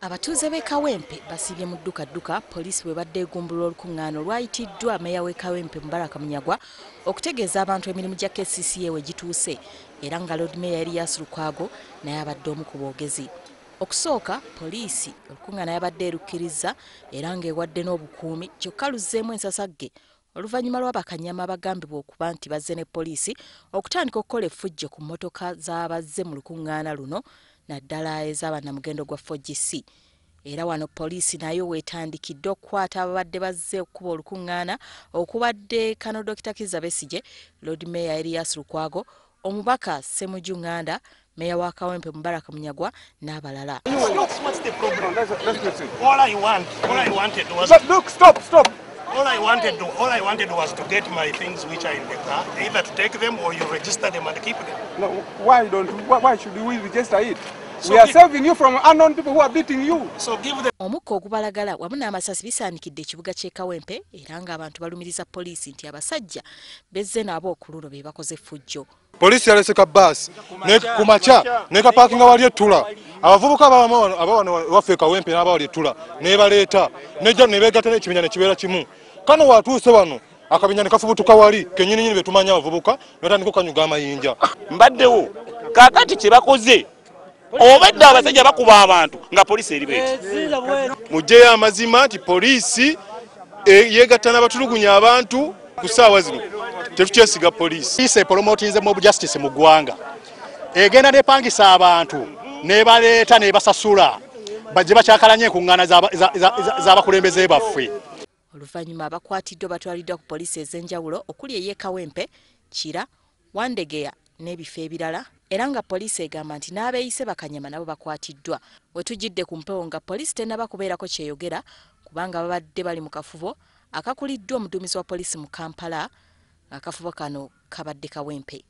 Abatuuze b'e Kawempe basiibye mu ddukadduka poliisi bw'ebadde egumbulula olukuŋŋaana olwayitiddwa meeya w'e Kawempe Mubaraka Munyagwa okutegeeza abantu emirimu gya KCCA we gituuse era nga Lord Mayor Erias Lukwago naye abadde omu ku boogezi. Okusooka poliisi olukuŋŋaana yabadde erukkirizza era ng'ewadde n'obukuumi kyokka luzzeemu ensasagge oluvannyuma lw'abakanyama abagambibwa okuba nti bazze ne poliisi okutandika okukola effujjo ku mmotoka z'abazze mu lukuŋŋaana luno naddala ez'abannamugendo gwa 4GC. Era wano poliisi nayo weetandikidde okukwata ababadde bazze okukuba olukuŋŋaana okubadde Kano Dr. Kizza Besigye, Lord Mayor Erias Lukwago, omubaka Ssemujju Nganda, Meeya wa Kawempe Mubaraka Munyagwa n'abalala. What's the problem? All I want, all I wanted was But look, stop, stop. All I wanted was to get my things which are in the car, either to take them or you register them and keep them. No, why don't? Why should we register it? So We are saving you from unknown people who are beating you. So give them. Omukka ogubalagala wamu n'amasasi bisaanikidde ekibuga ky'e Kawempe era ng'abantu balumiriza poliisi nti abasajja bezze nabo ku luno be bakoze effujjo. Poliisi yalese ka bbaasi ku makya n'ekapaakinga wali ettula. Abavubuka abawano waffe e Kawempe n'abawali ettula n'ebaleeta nejja ne beegatta n'ekibinja ne kibeera kimu. Kano watuuse wano akabinja ne kafubutuka wali kennyininyini be tumanya abavubuka ne batandika okukanyuga amayinja. Mbaddewo kaakati kye bakoze obadde abasajja bakuba abantu nga poliisi eri bweti. Muggyeyo amazima nti poliisi yeegatta n'abatulugunya abantu ku ssaawa zino. Tetukyesiga poliisi. Poliisi eporomotinze mob justice mu ggwanga. Egenda n'epangisa abantu n'ebaleeta n'ebasasula bajje bakyakalanye enkuŋŋaana z'abakulembeze baffe. Oluvannyuma abakwatiddwa batwaliddwa ku poliisi ez'enjawulo okuli ey'e Kawempe, Kira, Wandegeya n'ebifo ebirala era nga poliisi egamba nti n'abeeyise bakanyama nabo bakwatiddwa. We tujjidde ku mpewo nga poliisi tennaba kubeerako kyeyogera kubanga babadde bali mu kafubo akakuliddwa omuduumizi wa poliisi mu Kampala. Akafubo kano kabadde Kawempe.